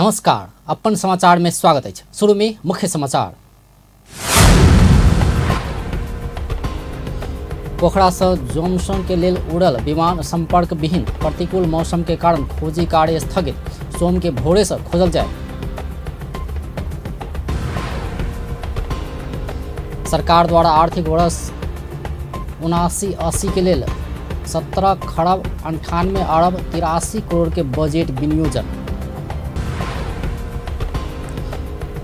नमस्कार, अपन समाचार में स्वागत अछि। शुरू में मुख्य समाचार। पोखरा से जोमसोम के लेल उड़ल विमान संपर्क विहीन, प्रतिकूल मौसम के कारण खोजी कार्य स्थगित, सोम के भोरे से खोजल जाए। सरकार द्वारा आर्थिक वर्ष 79-80 के लेल 17 खरब 98 अरब 83 करोड़ के बजट विनियोजन।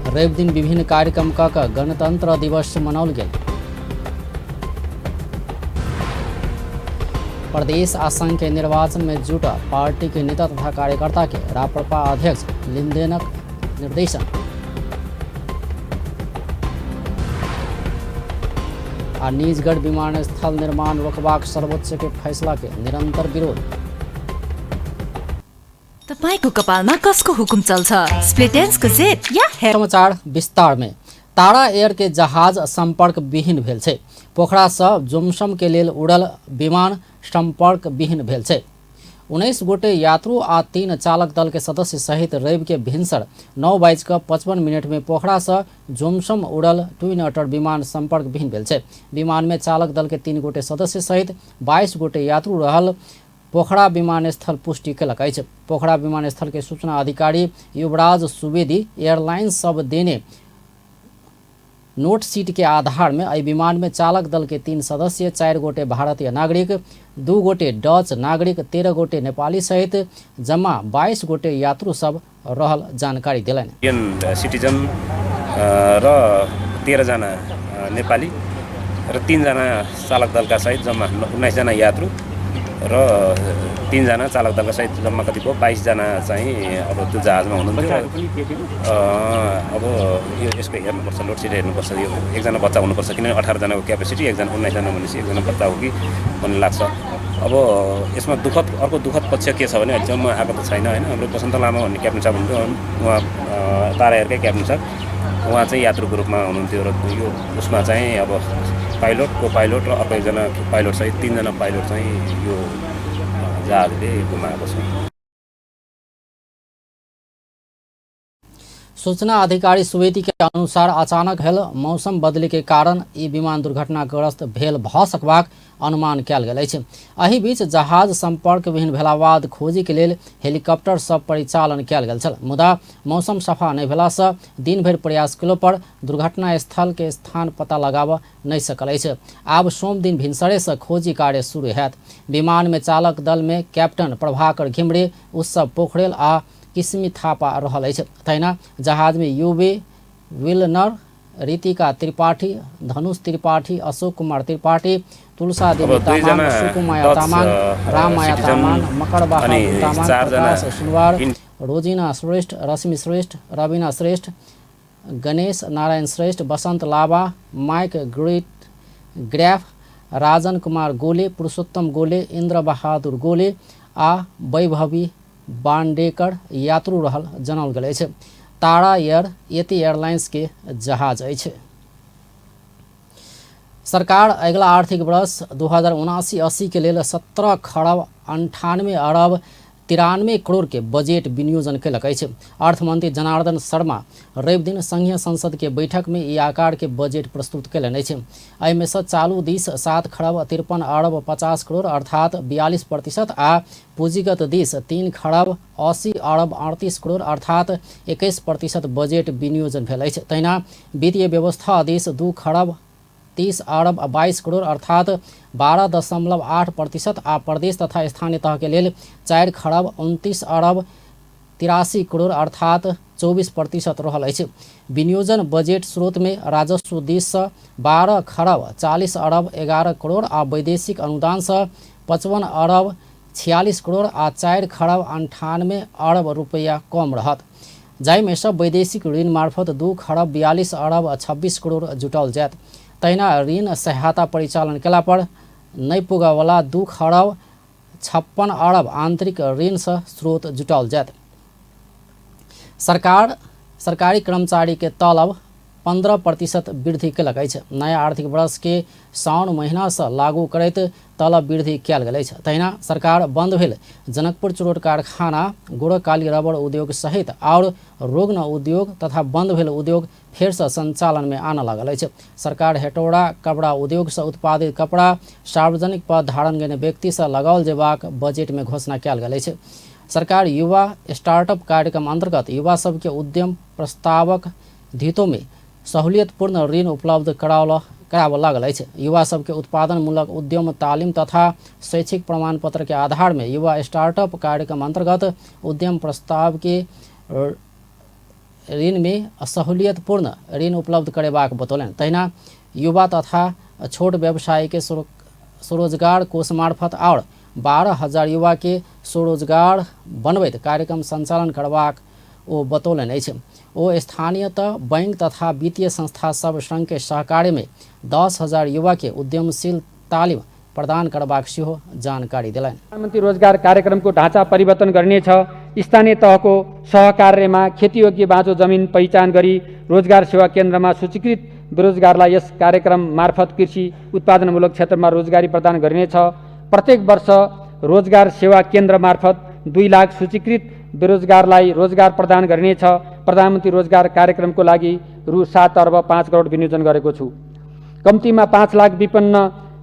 रवि दिन विभिन्न कार्यक्रम क गणतंत्र दिवस मनाओल गेल। प्रदेश आ संघ के निर्वाचन में जुटा पार्टी के नेता तथा कार्यकर्ता के राप्रपा अध्यक्ष लिंदेनक निर्देशन। आ निजगढ़ विमानस्थल निर्माण रोकबाक सर्वोच्च के फैसला के निरंतर विरोध। तपाईको कपालमा कसको हुकुम चल्छ? स्प्लिटेन्सको जेट या हेयर? समाचार विस्तार में। तारा एयर के जहाज संपर्क विहीन भेल छै। पोखरा से जोमसम के लेल उड़ल विमान संपर्क विहीन भेल छै। 19 गोटे यात्रु आ 3 चालक दल के सदस्य सहित रवि के भिनसर 9:55 में पोखरा से जोमसम उड़ल ट्विन अटर विमान संपर्क विहीन भेल छै। विमान में चालक दल के 3 गोटे सदस्य सहित 22 गोटे यात्रु रहल पोखरा विमानस्थल पुष्टि केलक अछि। पोखरा विमानस्थल के सूचना अधिकारी युवराज सुवेदी एयरलाइंस सब देने नोट सीट के आधार में एहि विमान में चालक दल के 3 सदस्य, 4 गोटे भारतीय नागरिक, 2 गोटे डच नागरिक, 13 गोटे नेपाली सहित जमा 22 गोटे यात्रु सब रहल जानकारी देलनि। इन्डियन सिटीजन र 13 जना नेपाली र 3 जना चालक दलका सहित जम्मा 19 जना यात्रु र 3 जना चालक दलका सहित जम्मा कति भयो 22 जना चाहिँ अब त्यो जहाजमा हुनुहुन्थ्यो। अब यो यसको हेर्नुपर्छ, लोडसिट हेर्नुपर्छ। यो एकजना बच्चा हुनुपर्छ, किनभने 18 जनाको क्यापेसिटी, एकजना 19 जना भनेपछि एकजना बच्चा हो कि भन्ने लाग्छ। अब यसमा दुःखद, अर्को दुःखद पक्ष के छ भने अहिलेसम्म आएको त छैन होइन। हाम्रो बसन्त लामा भन्ने क्याप्टन साहब हुनुहुन्थ्यो, उहाँ तारा एयरकै क्याप्टन साहब, उहाँ चाहिँ यात्रुको रूपमा हुनुहुन्थ्यो र यो उसमा चाहिँ अब पाइलट, को पाइलट र अर्को एकजना पाइलट सहित 3 जना पाइलट चाहिँ यो जहाजले गुमाएको छ। सूचना अधिकारी सुवेदी के अनुसार अचानक भेल मौसम बदले के कारण ई विमान दुर्घटनाग्रस्त भेल भ सकबाक अनुमान कयल गेल अछि। एहि बीच जहाज संपर्क विहीन भेला बाद खोजी के लेल हेलीकॉप्टर सब परिचालन कयल गेल छल, मुदा मौसम सफा नहि भेला सँ दिन भरि प्रयास केलो पर दुर्घटना स्थल के स्थान पता लगाबऽ नहि सकल अछि। आब सोम दिन भिनसरे सँ खोजी कार्य शुरू हैत। विमान में चालक दल में कैप्टन प्रभाकर घिमरे, उत्सव पोखरेल आ किस्मी थापा रहल अछि। तहिना जहाज में यूवी विलनर, रितिका त्रिपाठी, धनुष त्रिपाठी, अशोक कुमार त्रिपाठी, तुलसा देवी तामाङ, सुकुमाया तामाङ, राममाया तामाङ, मकर बहादुर तामाङ, प्रकाश सुनवार, रोजिना श्रेष्ठ, रश्मि श्रेष्ठ, रविना श्रेष्ठ, गणेश नारायण श्रेष्ठ, बसंत लावा, mic great graph, Rajan Kumar गोले, पुरुषोत्तम गोले, इंद्र बहादुर गोले आ वैभवी बांडेकर यात्रु रहल जनाओल गेल अछि। तारा एयर यति एयरलाइंस के जहाज अछि। सरकार अगिला आर्थिक वर्ष 2079-80 के लेल 17 खरब 98 अरब 93 करोड़ के बजट विनियोजन केलक अछि। अर्थमंत्री जनार्दन शर्मा रवि दिन संघीय संसद के बैठक में ई आकार के बजट प्रस्तुत केलनि अछि। एहिमे सँ चालू दिस 7 खरब 53 अरब 50 करोड़ अर्थात 42% आ पूंजीगत दिस 3 खरब 80 अरब 38 करोड़ अर्थात 21% बजट विनियोजन भेल अछि। तहिना वित्तीय व्यवस्था दिस 2 खरब 30 अरब 22 करोड़ अर्थात 12.8% आ प्रदेश तथा स्थानीय तह के लेल 4 खरब 29 अरब 83 करोड़ अर्थात 24% रहल अछि। विनियोजन बजट स्रोत में राजस्व दिस सँ 12 खरब 40 अरब 11 करोड़ आ वैदेशिक अनुदान सँ 55 अरब 46 करोड़ आ 4 खरब 98 अरब रुपैया कम रहत, जाहिमे सँ वैदेशिक ऋण मार्फत 2 खरब 42 अरब 26 करोड़ जुटाओल जायत। तहिना ऋण सहायता परिचालन केला पर नहि पुगयवला 2 खरब 56 अरब आंतरिक ऋण सँ स्रोत जुटाओल जायत। सरकारी कर्मचारी के तलब 15% वृद्धि केलक अछि। नया आर्थिक वर्ष के साउन महीनासँ लागू करैत तलब वृद्धि कयल गेल अछि। तहिना सरकार बंद भेल जनकपुर चुरोट कारखाना, गोरखकाली रबड़ उद्योग सहित आओर रुग्ण उद्योग तथा बंद भेल उद्योग फेरसँ संचालन में आनऽ लागल अछि। सरकार हेटौड़ा कपड़ा उद्योगसँ उत्पादित कपड़ा सार्वजनिक पद धारण केने व्यक्तिसँ लगाओल जेबाक बजट में घोषणा कयल गेल अछि। सरकार युवा स्टार्टअप कार्यक्रम अंतर्गत युवा सबके उद्यम प्रस्तावक धितो में सहूलियतपूर्ण ऋण उपलब्ध कराबऽ लागल अछि। युवा सबके उत्पादनमूलक उद्यम तालिम तथा शैक्षिक प्रमाण पत्र के आधार में युवा स्टार्टअप कार्यक्रम अंतर्गत उद्यम प्रस्ताव के ऋण में सहूलियतपूर्ण ऋण उपलब्ध करेबाक बतौलनि। तहिना युवा तथा छोट व्यवसाय के स्वरोजगार कोष मार्फत आओर 12,000 युवा के स्वरोजगार बनबैत कार्यक्रम संचालन करबाक ओ बतौलनि अछि। ओ स्थानीय तह बैंक तथा वित्तीय संस्था सब संग के सहकार्य में 10,000 युवा के उद्यमशील तालिम प्रदान करबाक सेहो जानकारी देलनि। प्रधानमन्त्री रोजगार कार्यक्रमको ढाँचा परिवर्तन गरिनेछ। स्थानीय तहको सहकार्यमा खेतीयोग्य बाँझो जमिन पहिचान गरी रोजगार सेवा केन्द्रमा सूचीकृत बेरोजगारलाई यस कार्यक्रम मार्फत कृषि उत्पादनमूलक क्षेत्रमा रोजगारी प्रदान गरिनेछ। प्रत्येक वर्ष रोजगार सेवा केन्द्र मार्फत 2 लाख सूचीकृत बेरोजगारलाई रोजगार प्रदान गरिनेछ। प्रधानमन्त्री रोजगार कार्यक्रमको लागि रु 7 अर्ब 5 करोड विनियोजन गरेको छु। कम्तीमा 5 लाख विपन्न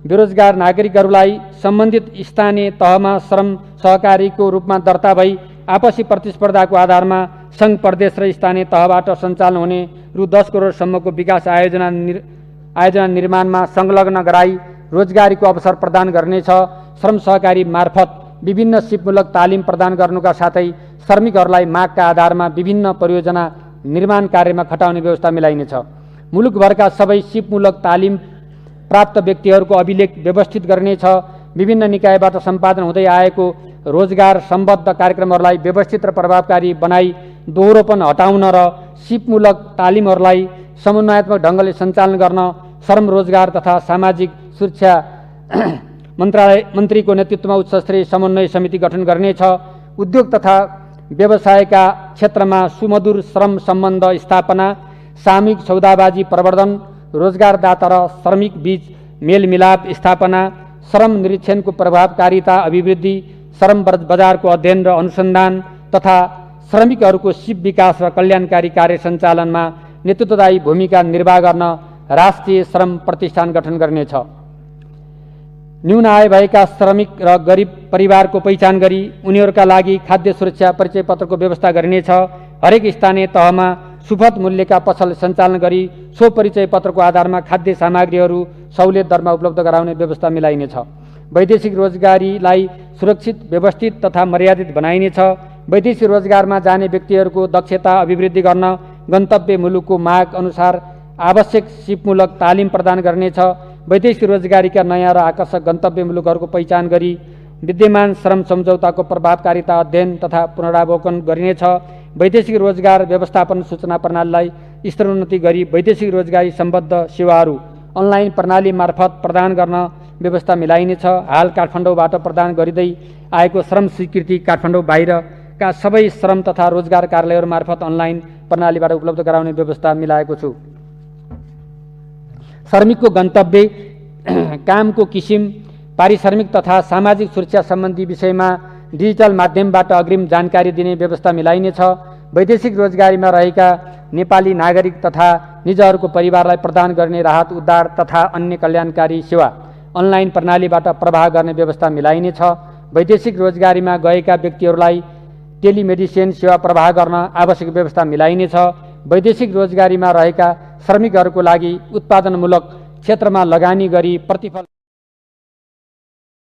बेरोजगार नागरिकहरूलाई सम्बन्धित स्थानीय तहमा श्रम सहकारीको रूपमा दर्ता भई आपसी प्रतिस्पर्धाको आधारमा सङ्घ, प्रदेश र स्थानीय तहबाट सञ्चालन हुने रु 10 करोडसम्मको विकास आयोजना निर्माणमा संलग्न गराई रोजगारीको अवसर प्रदान गर्नेछ। श्रम सहकारी मार्फत विभिन्न सिपमूलक तालिम प्रदान गर्नुका साथै श्रमिकहरूलाई मागका आधारमा विभिन्न परियोजना निर्माण कार्यमा खटाउने व्यवस्था मिलाइनेछ। मुलुकभरका सबै सिपमूलक तालिम प्राप्त व्यक्तिहरूको अभिलेख व्यवस्थित गरिनेछ। विभिन्न निकायबाट सम्पादन हुँदै आएको रोजगार सम्बद्ध कार्यक्रमहरूलाई व्यवस्थित र प्रभावकारी बनाई दोहोरोपन हटाउन र सिपमूलक तालिमहरूलाई समन्वयात्मक ढङ्गले सञ्चालन गर्न श्रम रोजगार तथा सामाजिक सुरक्षा मन्त्रालय मन्त्रीको नेतृत्वमा उच्चस्तरीय समन्वय समिति गठन गरिनेछ। उद्योग तथा व्यवसायका क्षेत्रमा सुमधुर श्रम सम्बन्ध स्थापना, सामूहिक सौदाबाजी प्रवर्धन, रोजगारदाता र श्रमिक बीच मेलमिलाप स्थापना, श्रम निरीक्षणको प्रभावकारिता अभिवृद्धि, श्रम बजारको अध्ययन र अनुसन्धान तथा श्रमिकहरूको सिप विकास र कल्याणकारी कार्य सञ्चालनमा नेतृत्वदायी भूमिका निर्वाह गर्न राष्ट्रिय श्रम प्रतिष्ठान गठन गरिनेछ। न्यून आय भएका श्रमिक र गरिब परिवारको पहिचान गरी उनीहरूका लागि खाद्य सुरक्षा परिचय पत्रको व्यवस्था गरिनेछ। हरेक स्थानीय तहमा सुपथ मूल्यका पसल सञ्चालन गरी सो परिचय पत्रको आधारमा खाद्य सामग्रीहरू सहुलियत दरमा उपलब्ध गराउने व्यवस्था मिलाइनेछ। वैदेशिक रोजगारीलाई सुरक्षित, व्यवस्थित तथा मर्यादित बनाइनेछ। वैदेशिक रोजगारमा जाने व्यक्तिहरूको दक्षता अभिवृद्धि गर्न गन्तव्य मुलुकको माग अनुसार आवश्यक सिपमूलक तालिम प्रदान गर्नेछ। वैदेशिक रोजगारीका नयाँ र आकर्षक गन्तव्य मुलुकहरूको पहिचान गरी विद्यमान श्रम सम्झौताको प्रभावकारिता अध्ययन तथा पुनरावलोकन गरिनेछ। वैदेशिक रोजगार व्यवस्थापन सूचना प्रणालीलाई स्तरोन्नति गरी वैदेशिक रोजगारी सम्बद्ध सेवाहरू अनलाइन प्रणाली मार्फत प्रदान गर्न व्यवस्था मिलाइनेछ। हाल काठमाडौँबाट प्रदान गरिँदै आएको श्रम स्वीकृति काठमाडौँ बाहिरका सबै श्रम तथा रोजगार कार्यालयहरू मार्फत अनलाइन प्रणालीबाट उपलब्ध गराउने व्यवस्था मिलाएको छु। श्रमिकको गन्तव्य, कामको किसिम, पारिश्रमिक तथा सामाजिक सुरक्षा सम्बन्धी विषयमा डिजिटल माध्यमबाट अग्रिम जानकारी दिने व्यवस्था मिलाइनेछ। वैदेशिक रोजगारीमा रहेका नेपाली नागरिक तथा निजहरूको परिवारलाई प्रदान गर्ने राहत, उद्धार तथा अन्य कल्याणकारी सेवा अनलाइन प्रणालीबाट प्रवाह गर्ने व्यवस्था मिलाइनेछ। वैदेशिक रोजगारीमा गएका व्यक्तिहरूलाई टेलिमेडिसिन सेवा प्रवाह गर्न आवश्यक व्यवस्था मिलाइनेछ। वैदेशिक रोजगारीमा रहेका श्रमिकहरूको लागि उत्पादनमूलक क्षेत्रमा लगानी गरी प्रतिफल।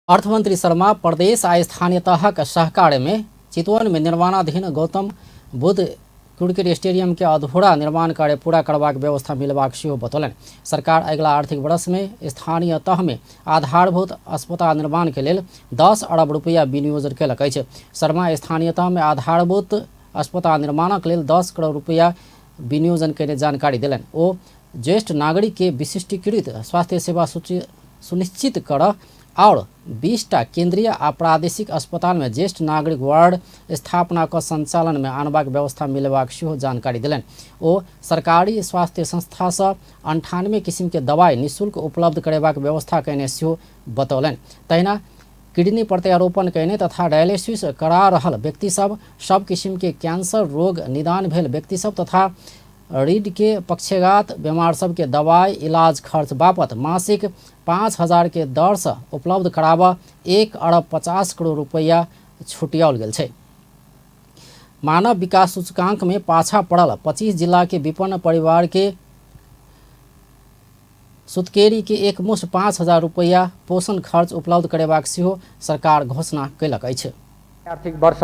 अर्थमंत्री शर्मा प्रदेश आ स्थानीय तहक सहकार्य में चितवन में निर्माणाधीन गौतम बुद्ध क्रिकेट स्टेडियम के अधूरा निर्माण कार्य पूरा करबाक व्यवस्था मिलबाक सेहो बतौलनि। सरकार अगिला आर्थिक वर्ष में स्थानीय तह में आधारभूत अस्पताल निर्माण के लेल 10 अरब रुपया विनियोजन केलक अछि। शर्मा स्थानीय तह में आधारभूत अस्पताल निर्माणक लेल 10 करोड़ रुपया विनियोजन केने जानकारी देलनि। ओ ज्येष्ठ नागरिक के विशिष्टीकृत स्वास्थ्य सेवा सुनिश्चित कर आओर 20टा केंद्रीय आ प्रादेशिक अस्पताल में ज्येष्ठ नागरिक वार्ड स्थापना क संचालन में आनबाक व्यवस्था मिलेबाक सेहो जानकारी देलनि। ओ सरकारी स्वास्थ्य संस्था सँ 98 किसिम के दवाई निःशुल्क उपलब्ध करेबाक व्यवस्था कयने सेहो बतौलनि। तहिना किडनी प्रत्यारोपण कयने तथा डायलिसिस करा रहल व्यक्ति सब, सब किसिम के कैंसर रोग निदान भेल व्यक्ति सब तथा रीढ़ के पक्षाघात बीमार सबके दवाई इलाज खर्च बापत मासिक 5,000 के दर से उपलब्ध कराबऽ 1 अरब 50 करोड़ रुपैया छुटियाओल गेल छै। मानव विकास सूचकांक में पाछा पड़ल 25 जिला के विपन्न परिवार के सुतकेरी के एकमुश्त 5,000 रुपैया पोषण खर्च उपलब्ध करेबाक सेहो सरकार घोषणा कयलक अछि। आर्थिक वर्ष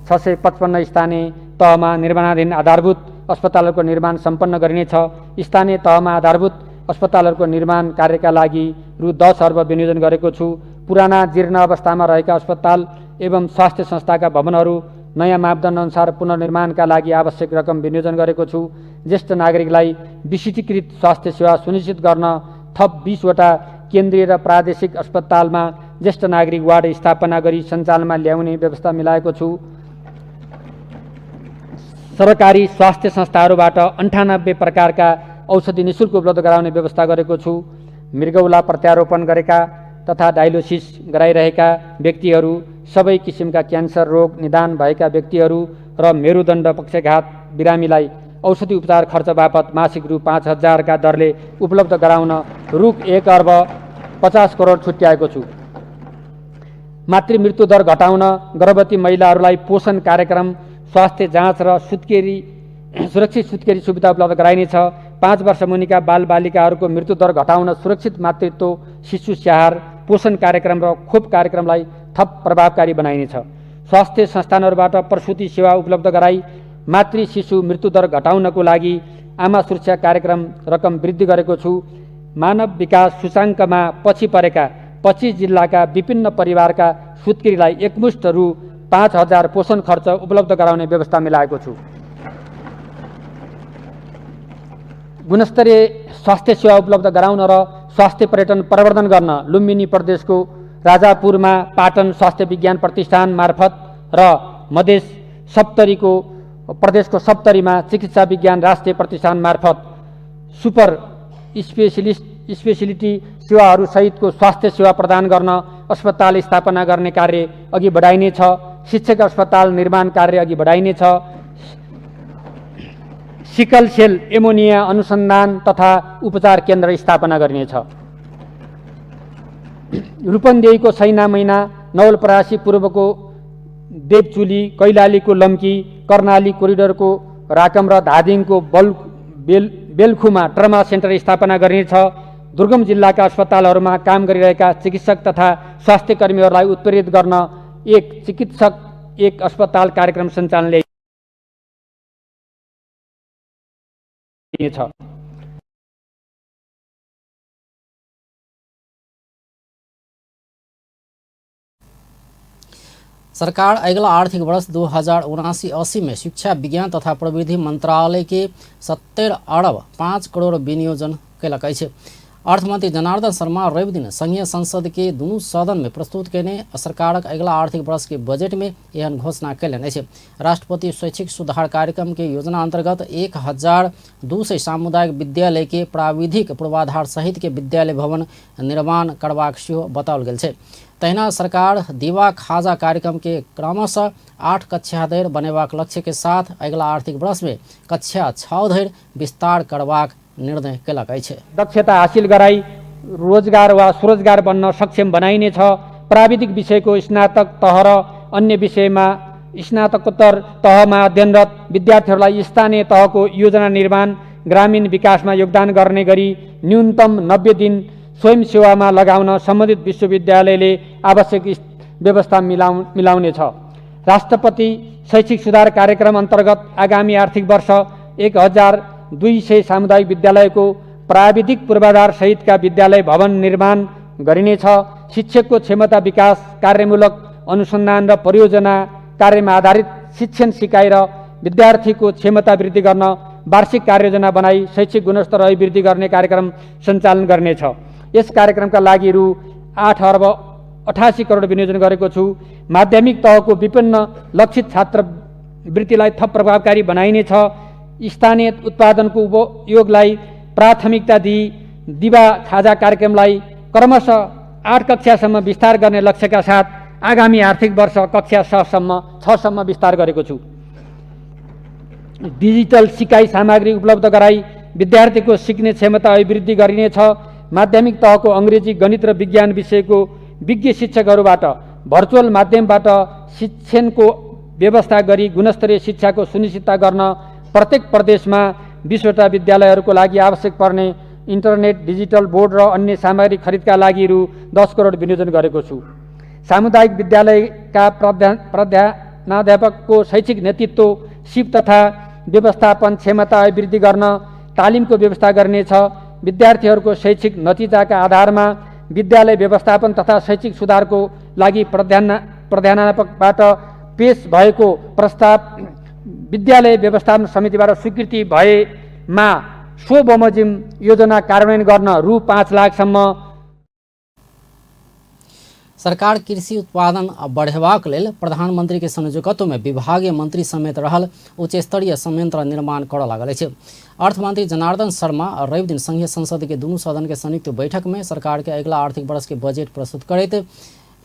655 स्थानीय तहमा निर्माणाधीन आधारभूत अस्पतालहरूको निर्माण सम्पन्न गरिनेछ। स्थानीय तहमा आधारभूत अस्पतालहरूको निर्माण कार्यका लागि रु 10 अर्ब विनियोजन गरेको छु। पुराना जीर्ण अवस्थामा रहेका अस्पताल एवं स्वास्थ्य संस्थाका भवनहरू नयाँ मापदण्ड अनुसार पुनर्निर्माणका लागि आवश्यक रकम विनियोजन गरेको छु। ज्येष्ठ नागरिकलाई विशिष्टीकृत स्वास्थ्य सेवा सुनिश्चित गर्न थप 20वटा केन्द्रीय र प्रादेशिक अस्पतालमा ज्येष्ठ नागरिक वार्ड स्थापना गरी सञ्चालनमा ल्याउने व्यवस्था मिलाएको छु। सरकारी स्वास्थ्य संस्थाहरूबाट 98 प्रकारका औषधि निःशुल्क उपलब्ध गराउने व्यवस्था गरेको छु। मृगौला प्रत्यारोपण गरेका तथा डायलिसिस गराइरहेका व्यक्तिहरू, सबै किसिमका क्यान्सर रोग निदान भएका व्यक्तिहरू र मेरुदण्ड पक्षाघात बिरामीलाई औषधि उपचार खर्च बापत मासिक रु 5,000 का दरले उपलब्ध गराउन रु 1 अर्ब 50 करोड छुट्याएको छु। मातृ मृत्यु दर घटाउन गर्भवती महिलाहरूलाई पोषण कार्यक्रम, स्वास्थ्य जाँच र सुत्केरी सुरक्षित सुत्केरी सुविधा उपलब्ध गराइनेछ। 5 वर्ष मुनिका बालबालिकाहरूको मृत्युदर घटाउन सुरक्षित मातृत्व, शिशु स्याहार, पोषण कार्यक्रम र खोप कार्यक्रमलाई थप प्रभावकारी बनाइनेछ। स्वास्थ्य संस्थानहरूबाट प्रसूति सेवा उपलब्ध गराई मातृ शिशु मृत्युदर घटाउनको लागि आमा सुरक्षा कार्यक्रम रकम वृद्धि गरेको छु। मानव विकास सूचाङ्कमा पछि परेका 25 जिल्लाका विभिन्न परिवारका सुत्केरीलाई एकमुष्ट रु 5,000 पोषण खर्च उपलब्ध गराउने व्यवस्था मिलाएको छु। गुणस्तरीय स्वास्थ्य सेवा उपलब्ध गराउन र स्वास्थ्य पर्यटन प्रवर्धन गर्न लुम्बिनी प्रदेशको राजापुरमा पाटन स्वास्थ्य विज्ञान प्रतिष्ठान मार्फत र मधेस सप्तरीको प्रदेशको सप्तरीमा चिकित्सा विज्ञान राष्ट्रिय प्रतिष्ठान मार्फत सुपर स्पेसिलिटी सेवाहरू सहितको स्वास्थ्य सेवा प्रदान गर्न अस्पताल स्थापना गर्ने कार्य अघि बढाइनेछ। शिक्षक अस्पताल निर्माण कार्य अघि बढाइनेछ। सिकल सेल एमोनिया अनुसन्धान तथा उपचार केन्द्र स्थापना गरिनेछ। रूपन्देहीको सैना महिना, नवलपरासी पूर्वको देवचुली, कैलालीको लम्की, कर्णाली कोरिडोरको राकम र धादिङको बेलखुमा ट्रमा सेन्टर स्थापना गरिनेछ। दुर्गम जिल्लाका अस्पतालहरूमा काम गरिरहेका चिकित्सक तथा स्वास्थ्य कर्मीहरूलाई उत्प्रेरित गर्न एक चिकित्सक एक अस्पताल कार्यक्रम सञ्चालन ल्याइनेछ। सरकार अगिला आर्थिक वर्ष 2079-80 में शिक्षा विज्ञान तथा प्रविधि मंत्रालय के 70 अरब 5 करोड़ विनियोजन कयलक अछि। अर्थमंत्री जनार्दन शर्मा रवि दिन संघीय संसद के दुनू सदन में प्रस्तुत कयने सरकारक अगिला आर्थिक वर्ष के बजट में एहन घोषणा कयलनि अछि। राष्ट्रपति शैक्षिक सुधार कार्यक्रम के योजना अंतर्गत 1,200 सामुदायिक विद्यालय के प्राविधिक पूर्वाधार सहित के विद्यालय भवन निर्माण करबाक सेहो बताओल गेल छै। तहिना सरकार दीवा खाजा कार्यक्रम के क्रमशः 8 कक्षा धरि बनेबाक लक्ष्य के साथ अगिला आर्थिक वर्ष में कक्षा 6 धरि विस्तार करबाक निर्णय कयलक अछि। दक्षता हासिल गराई रोजगार वा स्वरोजगार बन्न सक्षम बनाइनेछ। प्राविधिक विषयको स्नातक तह र अन्य विषयमा स्नातकोत्तर तहमा अध्ययनरत विद्यार्थीहरूलाई स्थानीय तहको योजना निर्माण, ग्रामीण विकासमा योगदान गर्ने गरी न्यूनतम 90 दिन स्वयंसेवामा लगाउन सम्बन्धित विश्वविद्यालयले आवश्यक व्यवस्था मिलाउनेछ। राष्ट्रपति शैक्षिक सुधार कार्यक्रम अन्तर्गत आगामी आर्थिक वर्ष 1,200 सामुदायिक विद्यालयको प्राविधिक पूर्वाधार सहितका विद्यालय भवन निर्माण गरिनेछ। शिक्षकको क्षमता विकास, कार्यमूलक अनुसन्धान र परियोजना कार्यमा आधारित शिक्षण सिकाइ र विद्यार्थीको क्षमता वृद्धि गर्न वार्षिक कार्ययोजना बनाई शैक्षिक गुणस्तर अभिवृद्धि गर्ने कार्यक्रम सञ्चालन गर्नेछ। यस कार्यक्रमका लागि रु 8 अर्ब 88 करोड विनियोजन गरेको छु। माध्यमिक तहको विपन्न लक्षित छात्रवृत्तिलाई थप प्रभावकारी बनाइनेछ। स्थानीय उत्पादनको उपयोगलाई प्राथमिकता दिई दिवा खाजा कार्यक्रमलाई क्रमशः 8 कक्षासम्म विस्तार गर्ने लक्ष्यका साथ आगामी आर्थिक वर्ष कक्षा 6 सम्म विस्तार गरेको छु। डिजिटल सिकाइ सामग्री उपलब्ध गराई विद्यार्थीको सिक्ने क्षमता अभिवृद्धि गरिनेछ। माध्यमिक तहको अङ्ग्रेजी, गणित र विज्ञान विषयको विज्ञ शिक्षकहरूबाट भर्चुअल माध्यमबाट शिक्षणको व्यवस्था गरी गुणस्तरीय शिक्षाको सुनिश्चितता गर्न प्रत्येक प्रदेशमा 20वटा विद्यालयहरूको लागि आवश्यक पर्ने इन्टरनेट, डिजिटल बोर्ड र अन्य सामग्री खरिदका लागि रु 10 करोड विनियोजन गरेको छु। सामुदायिक विद्यालयका प्रधानाध्यापकको शैक्षिक नेतृत्व, सिप तथा व्यवस्थापन क्षमता अभिवृद्धि गर्न तालिमको व्यवस्था गरिनेछ। विद्यार्थीहरूको शैक्षिक नतिजाका आधारमा विद्यालय व्यवस्थापन तथा शैक्षिक सुधारको लागि प्रधानाध्यापकबाट पेश भएको प्रस्ताव विद्यालय व्यवस्थापन समितिबाट स्वीकृति भएमा सो बमोजिम योजना कार्यान्वयन गर्न रु 5 लाखसम्म। सरकार कृषि उत्पादन बढ़ेबाक लेल प्रधानमंत्री के संयोजकत्व में विभागीय मंत्री समेत रहल उच्च स्तरीय संयंत्र निर्माण करऽ लागल अछि। अर्थमंत्री जनार्दन शर्मा रवि दिन संघीय संसद के दुनू सदन के संयुक्त बैठक में सरकार के अगिला आर्थिक वर्ष के बजट प्रस्तुत करैत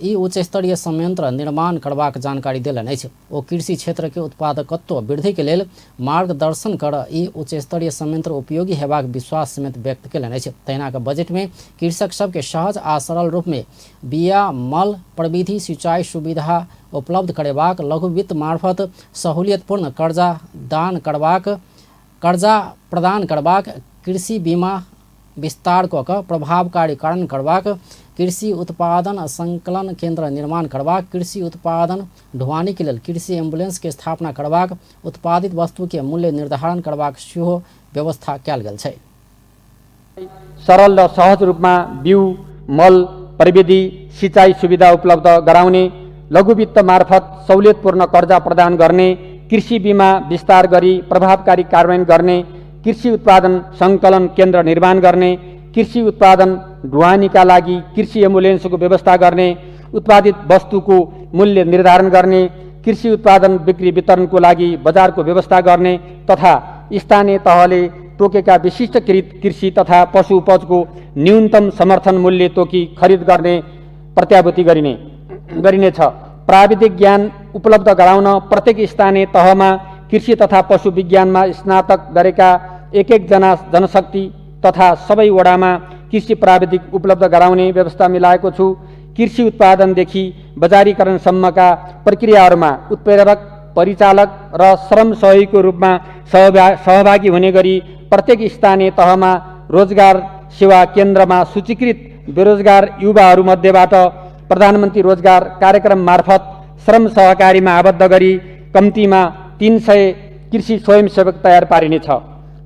ई उच्च स्तरीय संयंत्र निर्माण करबाक जानकारी देलनि अछि। ओ कृषि क्षेत्र के उत्पादकत्व वृद्धि के लेल मार्गदर्शन कर ई उच्च स्तरीय संयंत्र उपयोगी हेबाक विश्वास समेत व्यक्त केलनि अछि। तहिना के बजट में कृषक सबके सहज आ सरल रूप में बिया, मल, प्रविधि, सिंचाई सुविधा उपलब्ध करेबाक, लघु वित्त मार्फत सहूलियतपूर्ण कर्जा प्रदान करबाक, कृषि बीमा विस्तार कऽ कऽ प्रभावकारी कार्यान्वयन करबाक, कृषि उत्पादन संकलन केंद्र निर्माण करबाक, कृषि उत्पादन ढुआनी के लेल कृषि एम्बुलेंस के स्थापना करबाक, उत्पादित वस्तु के मूल्य निर्धारण करबाक सेहो व्यवस्था कयल गेल छै। सरल र सहज रूपमा बिउ, मल, प्रविधि, सिँचाइ सुविधा उपलब्ध गराउने, लघु वित्त मार्फत सहुलियतपूर्ण कर्जा प्रदान गर्ने, कृषि बीमा विस्तार गरी प्रभावकारी कार्यान्वयन गर्ने, कृषि उत्पादन सङ्कलन केन्द्र निर्माण गर्ने, कृषि उत्पादन ढुवानीका लागि कृषि एम्बुलेन्सको व्यवस्था गर्ने, उत्पादित वस्तुको मूल्य निर्धारण गर्ने, कृषि उत्पादन बिक्री वितरणको लागि बजारको व्यवस्था गर्ने तथा स्थानीय तहले तोकेका विशिष्टकृत कृषि तथा पशु उपजको न्यूनतम समर्थन मूल्य तोकी खरिद गर्ने प्रत्याभूति गरिनेछ। प्राविधिक ज्ञान उपलब्ध गराउन प्रत्येक स्थानीय तहमा कृषि तथा पशु विज्ञानमा स्नातक गरेका एक एकजना जनशक्ति तथा सबै वडामा कृषि प्राविधिक उपलब्ध गराउने व्यवस्था मिलाएको छु। कृषि उत्पादनदेखि बजारीकरणसम्मका प्रक्रियाहरूमा उत्प्रेरक, परिचालक र श्रम सहयोगीको रूपमा सहभागी हुने गरी प्रत्येक स्थानीय तहमा रोजगार सेवा केन्द्रमा सूचीकृत बेरोजगार युवाहरूमध्येबाट प्रधानमन्त्री रोजगार कार्यक्रम मार्फत श्रम सहकारीमा आबद्ध गरी कम्तीमा 300 कृषि स्वयंसेवक तयार पारिनेछ।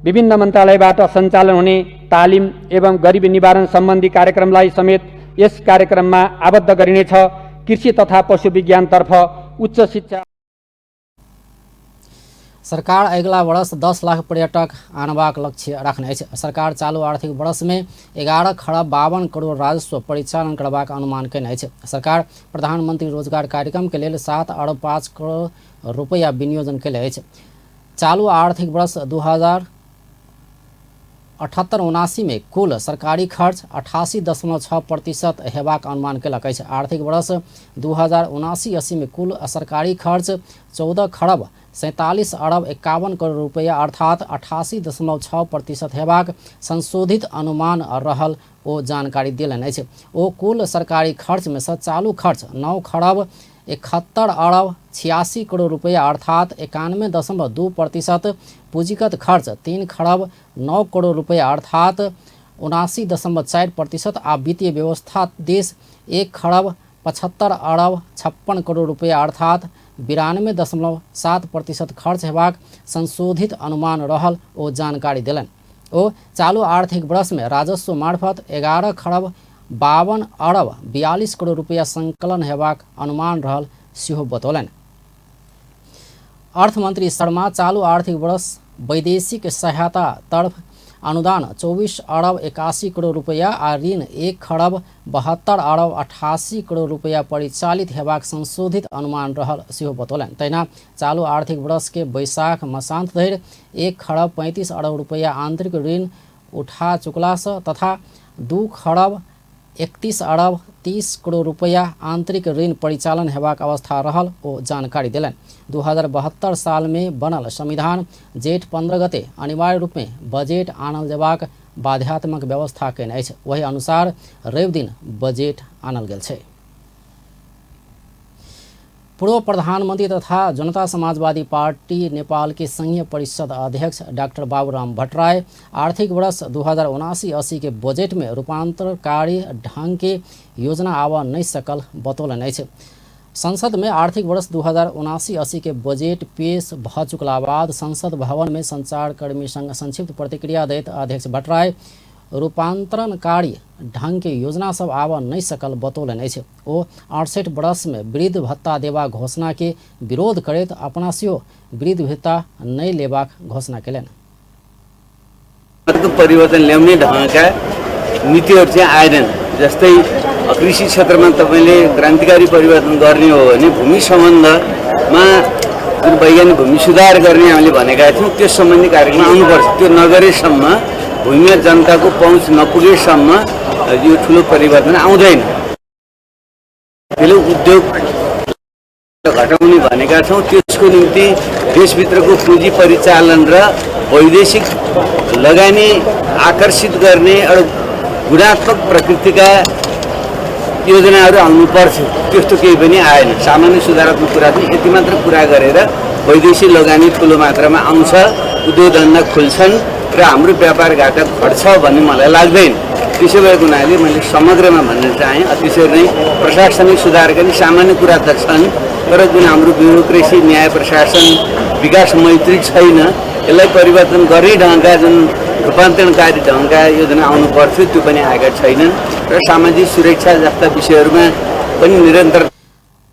विभिन्न मन्त्रालयबाट सञ्चालन हुने तालिम एवं गरिबी निवारण सम्बन्धी कार्यक्रमलाई समेत यस कार्यक्रममा आबद्ध गरिनेछ। कृषि तथा पशु विज्ञानतर्फ उच्च शिक्षा। सरकार अगिला वर्ष 10 लाख पर्यटक आनबाक लक्ष्य राखने अछि। सरकार चालू आर्थिक वर्ष में 11 खरब 52 करोड़ राजस्व परिचालन करबाक अनुमान केने अछि। सरकार प्रधानमंत्री रोजगार कार्यक्रम के लेल 7 अरब 5 करोड़ रुपैया विनियोजन केले अछि। चालू आर्थिक वर्ष 2078-79 में कुल सरकारी खर्च 88.6% हेबाक अनुमान केलक अछि। आर्थिक वर्ष 2079-80 में कुल सरकारी खर्च 14 खरब 47 अरब 51 करोड़ रुपैया अर्थात 88.6% हेबाक संशोधित अनुमान रहल ओ जानकारी देलनि अछि। ओ कुल सरकारी खर्च में से चालू खर्च 9 खरब 71 अरब 86 करोड़ रुपैया अर्थात 91.2%, पूंजीगत खर्च 3 खरब 9 करोड़ रुपैया अर्थात 79.4% आ वित्तीय व्यवस्था देश 1 खरब 75 अरब 56 करोड़ रुपैया अर्थात 92.7% खर्च हेबाक संशोधित अनुमान रहल ओ जानकारी देलनि। ओ चालू आर्थिक वर्ष में राजस्व मार्फत 11 खरब 52 अरब 42 करोड़ रुपैया संकलन हेबाक अनुमान रहल सेहो बतौलनि। अर्थमंत्री शर्मा चालू आर्थिक वर्ष वैदेशिक सहायता तर्फ अनुदान 24 अरब 81 करोड़ रुपैया आ ऋण 1 खरब 72 अरब 88 करोड़ रुपैया परिचालित हेबाक संशोधित अनुमान रहल सेहो बतौलनि। तहिना चालू आर्थिक वर्ष के बैसाख मसान्त धरि 1 खरब 35 अरब रुपैया आंतरिक ऋण उठा चुकलासँ तथा 2 खरब 31 अरब 30 करोड़ रुपैया आंतरिक ऋण परिचालन हेबाक अवस्था रहल ओ जानकारी देलनि। 2072 साल में बनल संविधान जेठ 15 गते अनिवार्य रूप में बजट आनल जेबाक बाध्यात्मक व्यवस्था केने अछि। वही अनुसार रवि दिन बजट आनल गेल छै। पूर्व प्रधानमंत्री तथा जनता समाजवादी पार्टी नेपाल के संघीय परिषद अध्यक्ष डाक्टर बाबूराम भट्टराई आर्थिक वर्ष 2079-80 के बजट में रूपांतरकारी ढंग के योजना आबऽ नहि सकल बतौलनि अछि। संसद में आर्थिक वर्ष 2079-80 के बजट पेश भऽ चुकला बाद संसद भवन में संचारकर्मी संग संक्षिप्त प्रतिक्रिया दैत अध्यक्ष भट्टराई रूपांतरणकारी ढंग के योजना सब आबऽ नहि सकल बतौलनि अछि। ओ 68 वर्ष में वृद्ध भत्ता देबाक घोषणा के विरोध करैत अपना सेहो वृद्ध भत्ता नहि लेबाक घोषणा केलनि। परिवर्तन ल्याउने ढङ्गका नीतिहरू चाहिँ आएनन्। जस्तै कृषि क्षेत्रमा तपाईँले क्रान्तिकारी परिवर्तन गर्ने हो भने भूमि सम्बन्धमा जुन वैज्ञानिक भूमि सुधार गर्ने हामीले भनेका थियौँ त्यस सम्बन्धी कार्यक्रम आउनुपर्छ। त्यो नगरेसम्म, भूमिमा जनताको पहुँच नपुगेसम्म यो ठुलो परिवर्तन आउँदैन। त्यसले उद्योग घटाउने भनेका छौँ, त्यसको निम्ति देशभित्रको पुँजी परिचालन र वैदेशिक लगानी आकर्षित गर्ने एउटा गुणात्मक प्रकृतिका योजनाहरू आउनुपर्छ। त्यस्तो केही पनि आएन। सामान्य सुधारात्मक कुरा चाहिँ यति मात्र कुरा गरेर वैदेशिक लगानी ठुलो मात्रामा आउँछ, उद्योगधन्दा खुल्छन् र हाम्रो व्यापार घाटा घट्छ भन्ने मलाई लाग्दैन। त्यसो भएको हुनाले मैले समग्रमा भन्न चाहेँ। त्यसरी नै प्रशासनिक सुधार गर्ने सामान्य कुरा त छन्, तर जुन हाम्रो ब्युरोक्रेसी, न्याय प्रशासन विकास मैत्री छैन, यसलाई परिवर्तन गर्ने ढङ्गका जुन रूपान्तरणकारी ढङ्गका योजना आउनु पर्थ्यो त्यो पनि आएका छैनन् र सामाजिक सुरक्षा जस्ता विषयहरूमा पनि निरन्तर।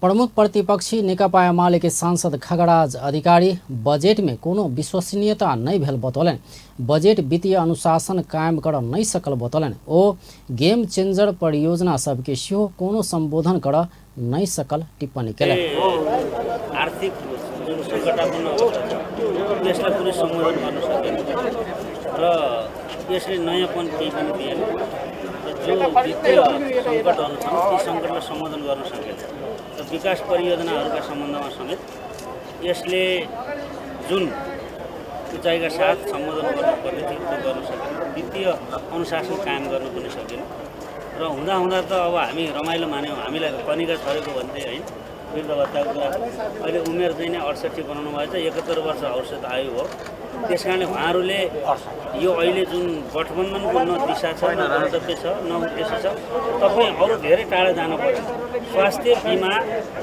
प्रमुख प्रतिपक्षी नेकपा एमाले के सांसद खगराज अधिकारी बजट में कोनो विश्वसनीयता नहीं भेल बतौलनि। बजट वित्तीय अनुशासन कायम कर नहीं सकल बतौलनि। ओ गेम चेंजर परियोजना सबके सेहो कोनो संबोधन कर नहीं सकल टिप्पणी केलनि। आर्थिक जुन सङ्कटापन्न अवस्था छ त्यसलाई कुनै सम्बोधन गर्न सकेन र यसले नयाँपन केही पनि दिएन र जो वित्तीय सङ्कटहरू छन् ती सङ्कटलाई सम्बोधन गर्न सकेन र विकास परियोजनाहरूका सम्बन्धमा समेत यसले जुन उचाइका साथ सम्बोधन गर्नुपर्ने थियो त्यो गर्न सकेन। वित्तीय अनुशासन कायम गर्न पनि सकेन र हुँदाहुँदा त अब हामी रमाइलो मान्यौँ, हामीलाई कनिका छरेको भन्थे होइन वृद्ध भत्ताको कुरा। अहिले उमेर चाहिँ नै 68 बनाउनु भएछ, 71 वर्ष औसत आयु हो। त्यस कारणले उहाँहरूले यो अहिले जुन गठबन्धनको न दिशा छ, न गन्तव्य छ, न उद्देश्य छ, तपाईँ अरू धेरै टाढा जानु पर्छ। स्वास्थ्य बिमा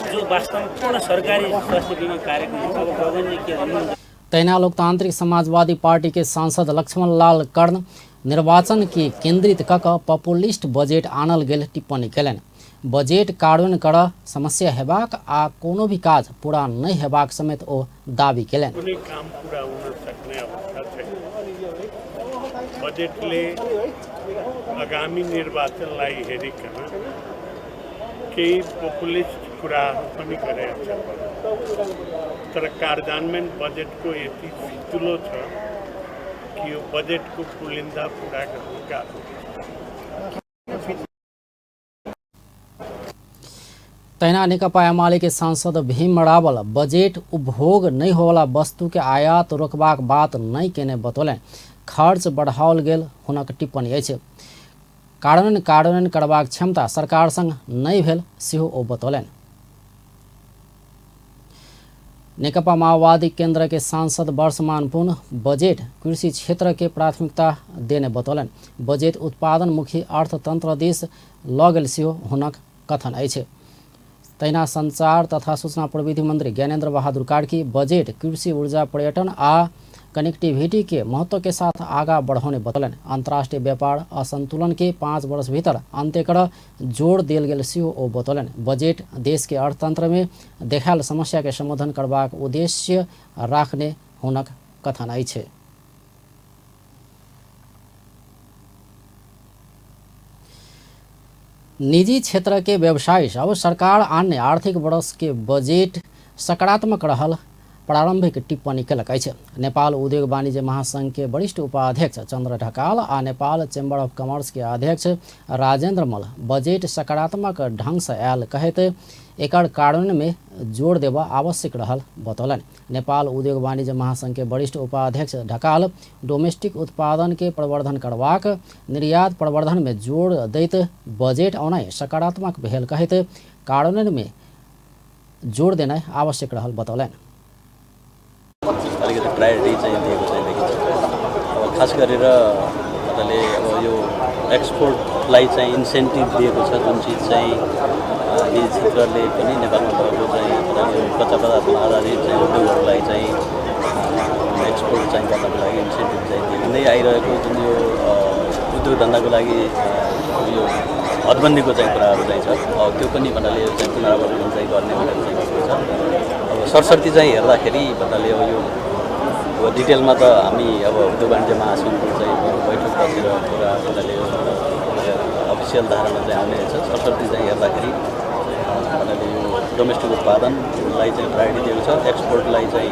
जो वास्तवमा पूर्ण सरकारी स्वास्थ्य बिमा कार्यक्रम हो, अब गगनले के भन्नुहुन्छ। तहिना लोकतांत्रिक समाजवादी पार्टी के सांसद लक्ष्मण लाल कर्ण निर्वाचन के केंद्रित कक पॉपुलिस्ट बजट आनल गेल टिप्पणी केलनि। बजट कार्यान्वयन कर समस्या हेबाक आ कोनो भी काज पूरा नहि हेबाक समेत ओ दावी केलनि। कुनै काम पूरा हुन सक्ने अवस्था छैन। बजेटले आगामी निर्वाचनलाई हेरिकन केही पपुलिस्ट कुराहरू पनि गरेका छन्, तर कार्यान्वयन बजेटको यति फितुलो छ कि यो बजेटको पुलिन्दा पुरा गर्नु गाह्रो हुन्छ। तहिना नेकपा एमाले के सांसद भीम रावल बजट उपभोग नहीं होवाला वस्तु के आयात रोकबाक बात नहीं केने बतौलनि। खर्च बढ़ाओल गेल हुनक टिप्पणी अछि। कार्यान्वयन करबाक क्षमता सरकार संग नहि भेल सेहो ओ बतौलनि। नेकपा माओवादी केंद्र के सांसद वर्षमान पुन बजट कृषि क्षेत्र के प्राथमिकता देने बतौलनि। बजट उत्पादनमुखी अर्थतंत्र दिस लऽ गेल सेहो हुनक कथन अछि। तहिना संचार तथा सूचना प्रविधि मंत्री ज्ञानेन्द्र बहादुर कार्की बजट कृषि, ऊर्जा, पर्यटन आ कनेक्टिविटी के महत्व के साथ आगा बढ़ौने बतौलनि। अंतर्राष्ट्रीय व्यापार असंतुलन के 5 वर्ष भीतर अंत्य कर जोड़ देल गेल सेहो ओ बतौलनि। बजट देश के अर्थतंत्र में देखायल समस्या के समाधान करबाक उद्देश्य राखने हुनक कथन अछि। निजी क्षेत्र के व्यवसायी सब सरकार अन्य आर्थिक वर्ष के बजेट सकारात्मक रहल प्रारंभिक टिप्पणी केलक अछि। नेपाल उद्योग वाणिज्य महासंघ के वरिष्ठ उपाध्यक्ष चंद्र ढकाल आ नेपाल चैम्बर ऑफ कॉमर्स के अध्यक्ष राजेंद्र मल्ल बजेट सकारात्मक ढंग से आयल कहैत एकर कार्यान्वयन में जोर देबऽ आवश्यक रहल बतौलनि। नेपाल उद्योग वाणिज्य महासंघ के वरिष्ठ उपाध्यक्ष ढकाल डोमेस्टिक उत्पादन के प्रवर्धन करबाक, निर्यात प्रवर्धन में जोर दैत बजेट औनाइ सकारात्मक भेल कहैत कार्यान्वयन में जोर देनाइ आवश्यक रहल बतौलनि। अलिकति प्रायोरिटी चाहिँ दिएको चाहिँ देखिन्छ। अब खास गरेर तपाईँले अब यो एक्सपोर्टलाई चाहिँ इन्सेन्टिभ दिएको छ, जुन चिज चाहिँ निजी क्षेत्रले पनि नेपालमा भएको चाहिँ यो कच्चा पदार्थमा आधारित चाहिँ उद्योगहरूलाई चाहिँ एक्सपोर्ट चाहिँ गर्नको लागि इन्सेन्टिभ चाहिँ दिँदै आइरहेको जुन यो उद्योग धन्दाको लागि यो हदबन्दीको चाहिँ कुराहरू चाहिँ छ, त्यो पनि भन्नाले चाहिँ पुनरावलोकन चाहिँ गर्ने भनेर चाहिँ गरेको छ। अब सरसर्ती चाहिँ हेर्दाखेरि भन्नाले अब यो अब डिटेलमा त हामी अब उद्योग वाणिज्य महासङ्घको चाहिँ बैठक बसेर पुरा भन्नाले अफिसियल धारणा चाहिँ आउने रहेछ। सरसर्ती चाहिँ हेर्दाखेरि भन्नाले यो डोमेस्टिक उत्पादनलाई चाहिँ प्रायोरिटी दिएको छ, एक्सपोर्टलाई चाहिँ।